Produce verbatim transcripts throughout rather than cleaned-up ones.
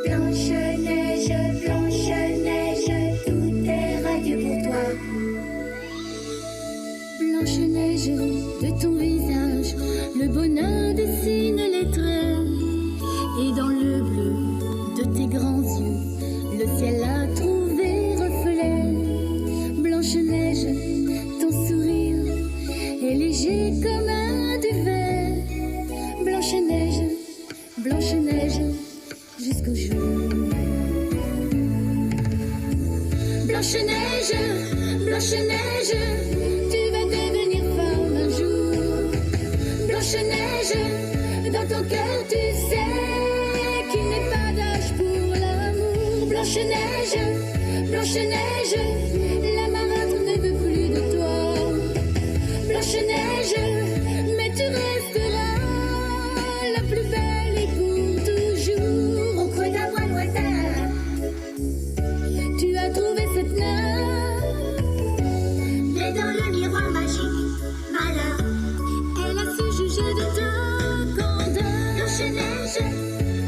Blanche-Neige, Blanche-Neige, tout est radieux pour toi. Blanche-Neige, de ton visage, le bonheur dessine les traits. Et dans le bleu de tes grands yeux, le ciel a trouvé reflet. Blanche-Neige, ton sourire est léger comme un duvet. Blanche-Neige, Blanche-Neige, jusqu'au jour. Blanche-Neige, Blanche-Neige, tu vas devenir femme un jour. Blanche-Neige, dans ton cœur tu sais qu'il n'est pas d'âge pour l'amour. Blanche-Neige, Blanche-Neige, la marâtre ne veut plus de toi. Blanche-Neige, mais tu resteras la plus belle et pour toujours. Au creux d'un bois lointain, tu as trouvé cette nymphe. Mais dans le miroir magique, malheur, elle a su juger de ta candeur. Blanche-Neige,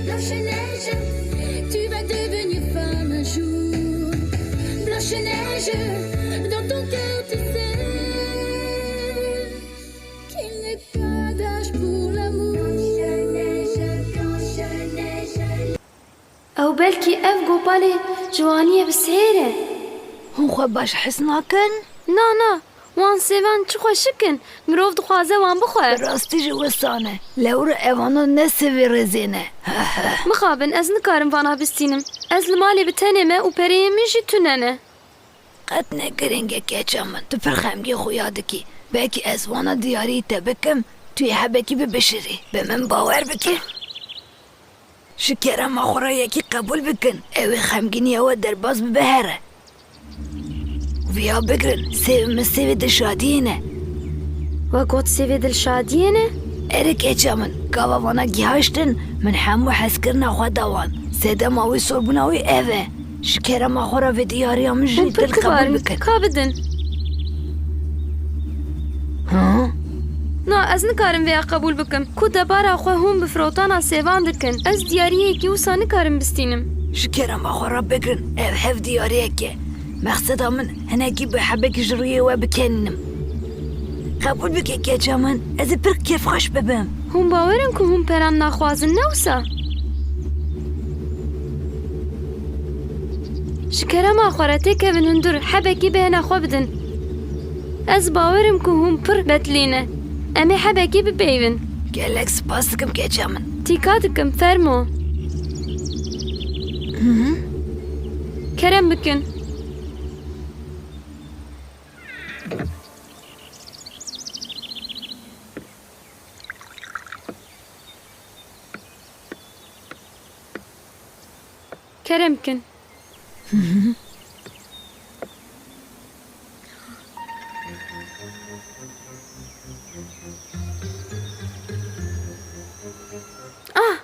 Blanche-Neige, tu vas devenir femme un jour. Blanche-Neige, dans ton cœur tu sais qu'il n'est pas d'âge pour l'amour. Ew belkî ev gopalê ciwaniyê bi sêr e. Hûn xwe baş his nakin? Na, na, wan sêvan çi xweşik in, mirov dixwaze wan bixwe. Bi rastî jî wisa ne. Lewra evana ne sêvê rêzê ne. Mixabin, ez nikarim vana bistînim. Ez li malê bi tenê me û pereyên min jî tune ne. Qet ne girîng e keça min, tu pir xemgîn xuya dikî. Belkî ez wana diyarî te bikim, tu yê hebekî bibişirî. Bi min bawer bike. Ji kerema xwe re yekî qebûl bikin, ew ê xemgîniya we derbas bibe here. Viya bigirin, sêv min sêvê dilşadiyê ne. We got sêvê dilşadiyê ne? Erê keça min, gava vana gihaştin, min hemû hezkirina xwe da wan. Sedema wî sorbûna wî ev e. Ji kerema xwe re vê diyariya min jî dil qebûl bikin. Hûn pir kibar in, ka bidin. Ha? Na, ez nikarim vêya qebûl bikim. Ku debara xwe hûn bi firotana sêvan dikin. Ez diyariyekî wisa nikarim bistînim. Ji kerema xwe re bigirin, ev hev diyariyek e. Mexseda min hinekî bi hebekî ji rûyê we bikenînim. Qebûl bike keça min, ez ê pir kêfxweş bibim. Hûn bawer in ku hûn peran naxwazin, ne wisa? Ji kerema xwe re têkevin hundir, hebekî bêhna xwe bidin. Ez bawer im ku hûn pir betilî ne. Em ê hebekî bipeyivin. Gelek spas dikim keça min. Tîka dikim, fermo. Kerem bikin. Kerem kin. Ah!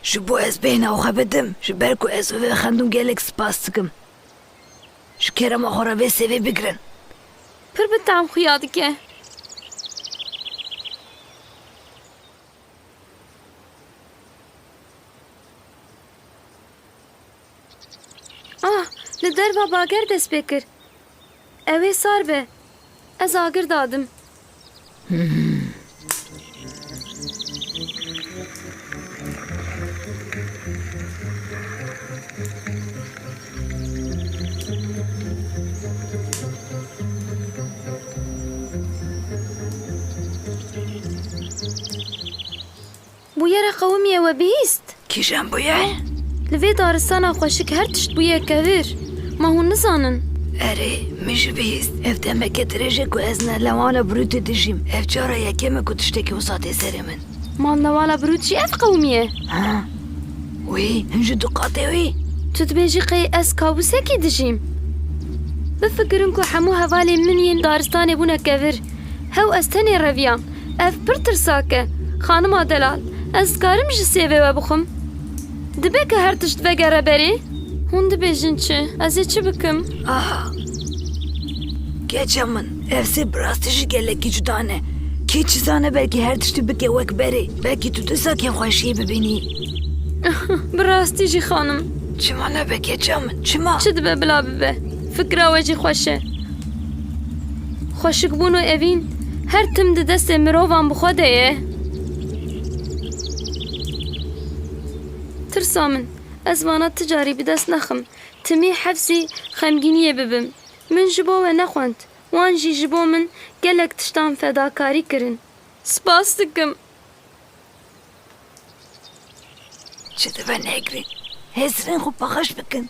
Ji bo ez bêhna xwe bidim, ji ber ku ez vexwendûm gelek spas dikim. Ji kerema xwe re vê sêvê bigirin. Pir bi tam xuya dike. Ah, li derva bager dest pê kir. Ew ê sar be. Ez agir dadim. Bûyera qewimiye we bihîst? Kîjan bûyer? Li vê daristana xweşik her tişt bûye kevir. Ma hûn nizanin? Erê, min jî bihîst. Ev demeke dirêj e ku ez newala birûtê dijîm. Ev cara yekem e ku tiştekî wisa tê serê min. Ma newala birût jî ev qewimiye? Ha? Wî, hin ji du qatê wî? Tu dibêjî qey ez kabûsekî dijîm? Bifikirin ku hemû hevalên min yên daristanê bûne kevir. Hew ez tenê reviyam. Ev pir tirsak e. Xanima delal, ez dikarim ji sêvê we bixwim? Dibe ke her tişt vegere berê? Hûn dibêjin çi? Ez ê çi bikim? Aha. Keça min, ev sêv bi rastî jî gelekî cuda ne. Kê çi zane, belkî her tiştî bike wek berê. Belkî tu dîsa kêfxweşiyê bibînî. Bi rastî jî xanim. Çima nebe keça min? Çima? Çi dibe bila bibe? Fikra we jî xweş e. Xweşikbûn û evîn her tim di destê mirovan bi xwe de ye. Tirsa min, ez vana ti carî bi dest nexim. Timî hefsî xemgîniyê bibim. Min ji bo we nexwend. Wan jî ji bo min gelek tiştan fedakarî kirin. Spas dikim. Çi dibe Negrin? Hêzirên xwe paqij bikin.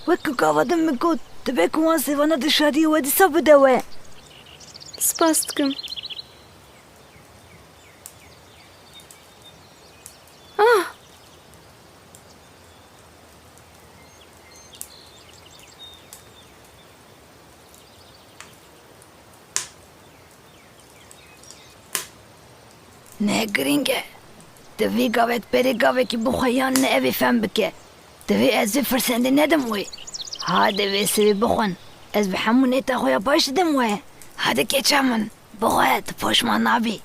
Wek ku gava din min got, dibe ku wan sêvana di şadiyê we dîsa bide we. Spas dikim. Ah! Ne girîng e. Divê gavek berê gavekî bixwe yan ne, ev ê fehm bike. Divê ez vê firsendê nedim wê. Hade vê sêvê bixwin. Ez bi hemû nêta xwe ya baş didim we. Hade keça min, bixwe, tu poşman nabî.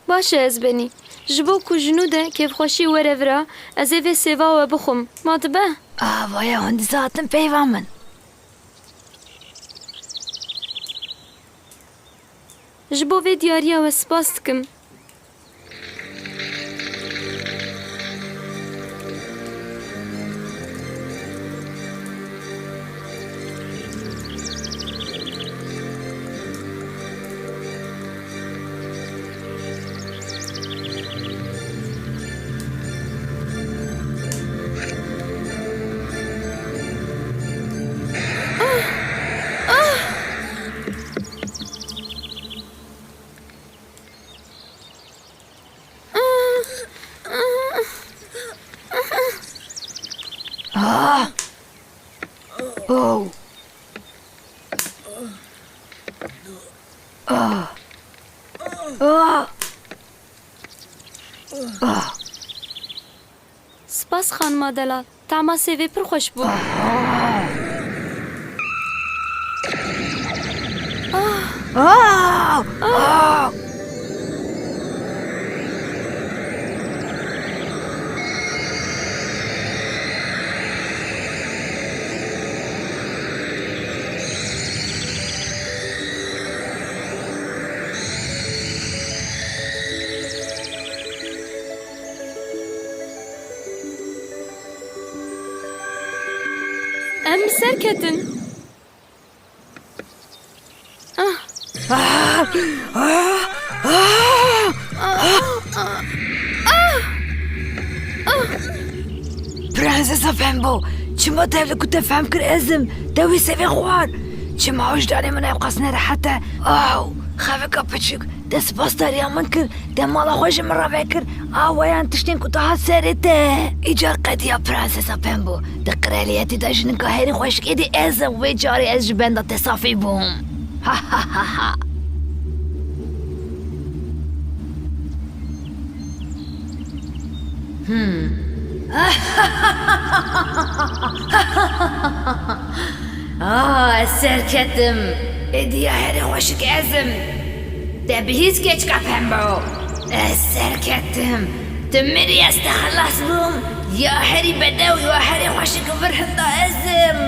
Baş e, ez benî. Ji bo ku ji nû de kêfxweşî were vira, ez ê vê sêva we bixwim. Ma dibe? Ah, vaya hûn dîsa hatin peyva min. Ji bo vê diyariya we spas dikim. Ah! Oh! Ah! Ah! Ah! Spas xanima delal. Tama sêvê pir xweş bû. Ah! Ah! Ah! Em li ser ketin. Ah. Prensesa Pembo, çima te li ku te fehm kir ez im, te wî sêvê xwar? Çima wijdanê min ewqas nerehet e? Aw, xevika piçûk, te spas dariya min kir, te mala xwe ji min re vekir, a weyan tiştên ku te hat serê te. Îcar qediya Prensesa Pembo, di qiraliyetê de jinika herî xweşik êdî ez im, wê carê ez ji benda te safî bûm. Ha ha ha ha. Hmm. Ah, ez serketim. Êdî ya herî xweşik ez im. Te bihîst keçika Pembo. Ez serketim. Tu mirî, ez te xilas bûm. Ya herî bedew, ya herî xweşik vir hinda ez im.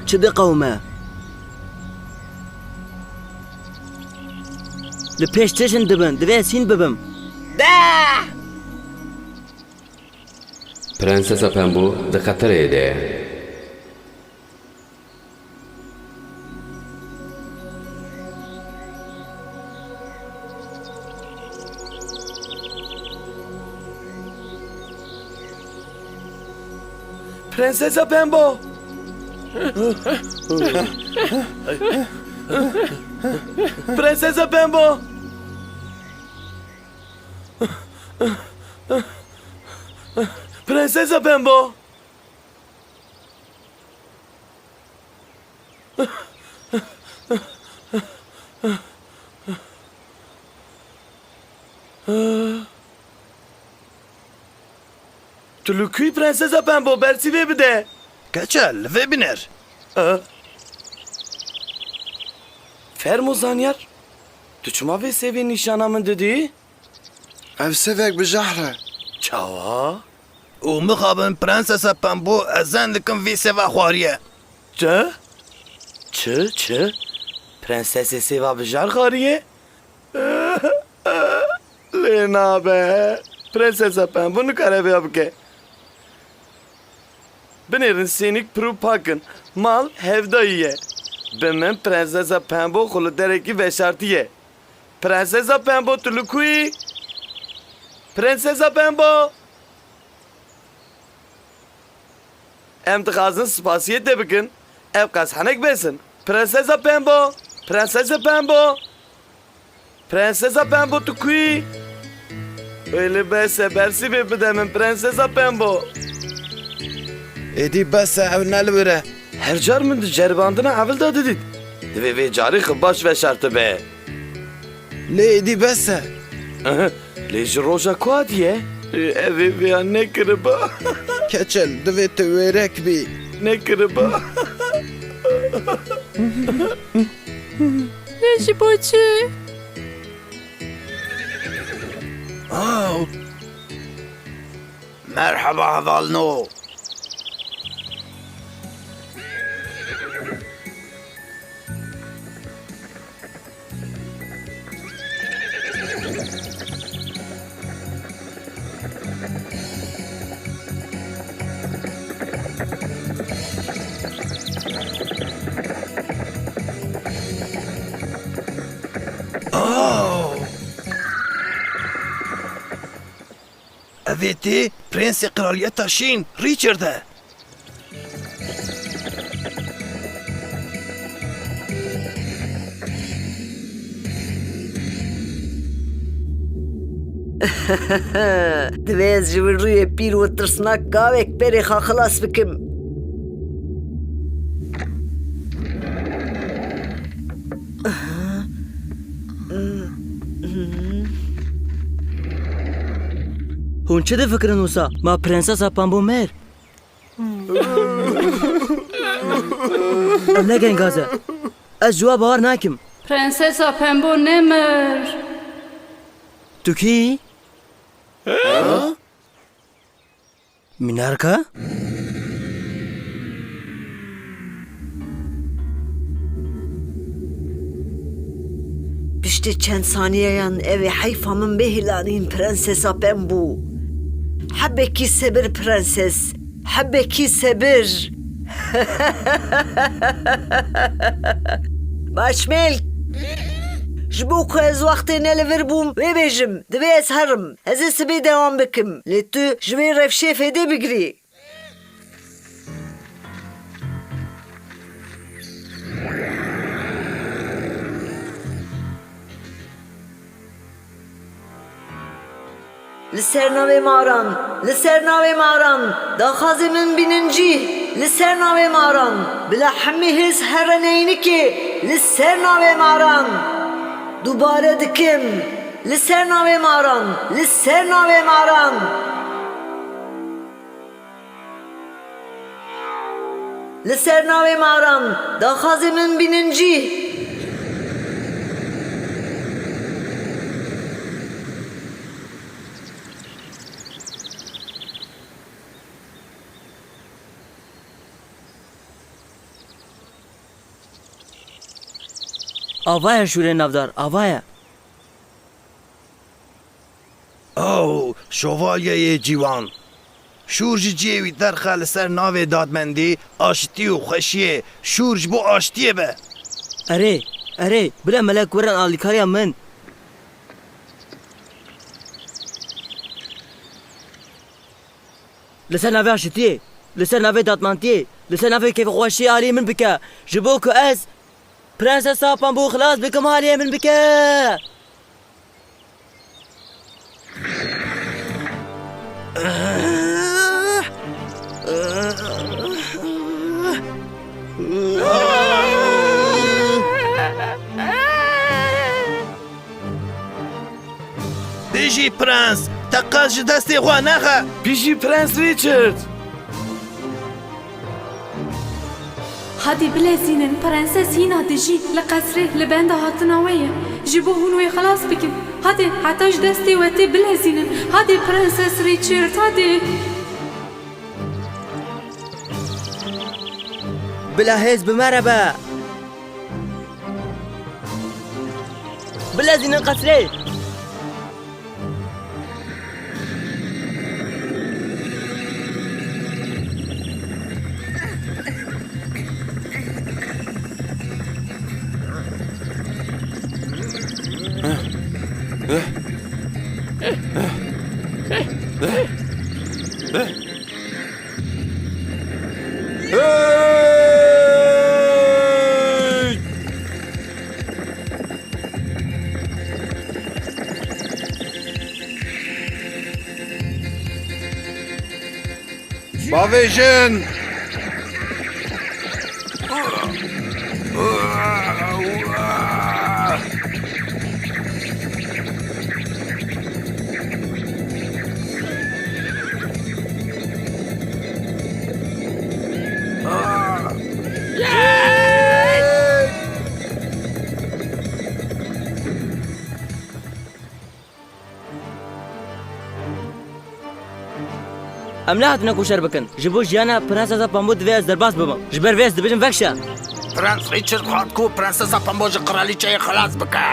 Çi diqewime? Li pêş tişt dibin, divê ez hîn bibim. De! Prensesa Pembo di xeterê de ye. Prensesa Pembo! Prensesa Pembo! Prensesa Pembo! Tu li ku yî Prensesa Pembo, bersîvê bide. Keçe, li vê binêr. E? Fermo zanyar. Tu çima vê sêvê nîşana min didî? Ev sêvek bi jehr e. Çawa? Û mixabin Prensesa Pembo, ez zen dikim vî sêva xwariye. Çi? Çi, çi? Prensesê sêva bi jehr xwariye? Lê nabe. Prensesa Pembo nikare vêya bike. Binêrin sênîk pir û pak in. Mal hevdayî ye. Bi min Prensesa Pembo xwe li derekî veşartiye. Prensesa Pembo, tu li ku yî? Prensesa Pembo! Em dixwazin spasiyê te bikin. Ev qas hinek bes in. Prensesa Pembo! Prensesa Pembo! Prensesa Pembo, tu ku yî? Wêlê bes e, bersîvê bide min, Prensesa Pembo. Êdî bes e, ew ne li wir e. Her car min di ceribandina ewil de didît. Divê vê carê xwe baş veşartibe. Lê êdî bes e. Lê ji roja ku hatiye? Ev ê vêya nekiriba. Keçel, divê tu wêrek bî. Nekiriba. Lê ji bo çi? Aw. Merheba hevalno. Oh! Evê tê Prensê Kraliyeta Şîn, Richard e. Divê ez ji wir rûyê pîr û tirsnak gavek berê xwe xilas bikim. Hûn çi difikirin wisa? Ma Prensesa Pembo mir? Ev ne gengaz e. Ez ji we bawer nakim. Prensesa Pembo nemir. Tu kî? Mînarka? Piştî çend saniyeyan ev ê heyfa min bê hilanîn, Prensesa Pembû. Hebekî sebir, Prenses. Hebekî sebir. Başmêl. Ji bo ku ez wextê ne li vir bûm, wê bêjim. Divê ez herim. Ez ê sibê dewam bikim. Lê tu ji vê rewşê fêdê bigirî. Li ser navê maran, li ser navê maran, daxwazê min bînin cîh, li ser navê maran, bila hemî hêz here neynikê, li ser navê maran. Dubare dikim, li ser navê maran, li ser navê maran. Li ser navê maran, daxwazê min bînin cîh. Ava ye şûrê navdar, ava ye. Aw, şovalyeyê ciwan! Şûr ji cihê wî derxe li ser navê dadmendî, aşitî û xweşiyê. Şûr ji bo aştiyê be! Erê, erê, bila melek werin alîkariya min. Li ser navê aşitiyê, li ser navê dadmantiyê, li ser navê kêfxweşiyê alî min bike, ji bo ku ez Prensesa Pambû xilas bikim, aliyê min bike. Bijî prens, Te qas ji destê xwe nexe. Bijî Prens Richard! Hadê bilezînin, Prenses hîna dijî, li qesrê li benda hatina we ye. Ji bo hûn wê xilas bikin. Hadê, heta ji destê we tê bilezînin. Hadê Prenses Richard, hadê. Bila hêz bi me re be. Bilezînin qesrê. Hey! Bavêjin! Em nehatine ku şer bikin. Ji bo jiyana Prensesa Pembo divê ez derbas bibim. Ji ber vê ez dibêjim vekşa. Prens Richard xwend ku Prensesa Pembo ji qiralîçeyê xilas bike.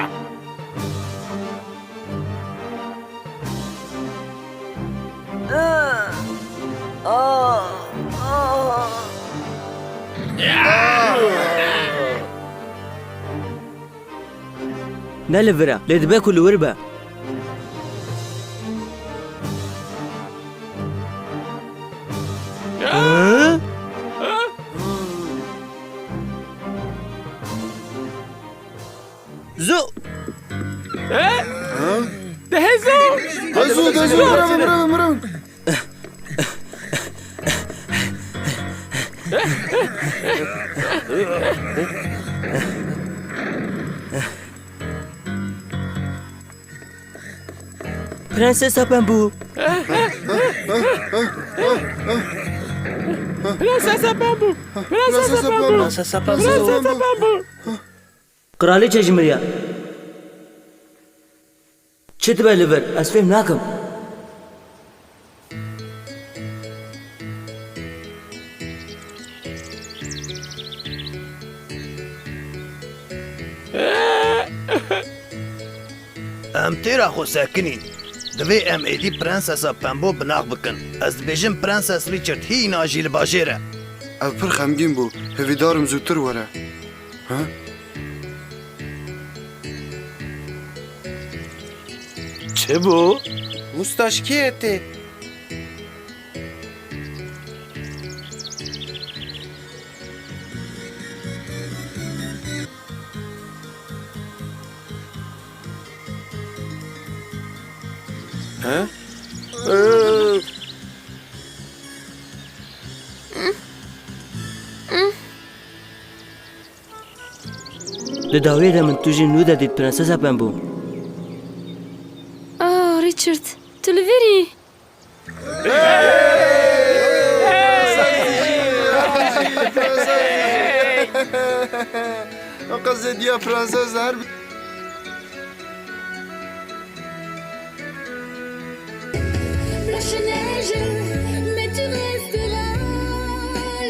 Ne li vir e, lê dibe ku li wir be. Hı? Zu. He? Hı? De hezo. Hezo, hezo, mirevim, mirevim, mirevim. Prensesa Pembo. Prensesa Pembo. Prensesa Pembo. Prensesa Pembo. Prensesa Pembo. Qiraliçe ji miriya. Çi dibe li vir? Ez fêm nakim. Em têra xwe sekinîn. Divê em êdî Prensesa Pembo binax bikin. Ez dibêjim Prenses Richard hîna jî li bajêr e. Ev pir xemgîn bû. Hêvîdar im zûtir were. Ha? Çi bû? Mustaşkiyê tê. He? Di dawiyê de min tu jî nû de dît, Prensesa Pembo. Ah, Richard, tu li vir î? Qezediya prenses her Blanche-Neige, mais tu resteras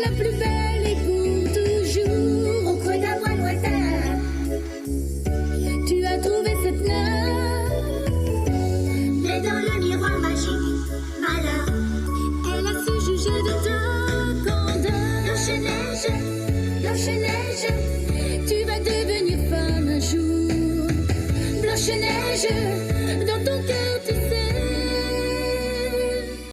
la plus belle et pour toujours au creux d'un bois lointain. Tu as trouvé cette fleur, mais dans le miroir magique, malheur, elle a su juger de ta candeur. Blanche-Neige, Blanche-Neige.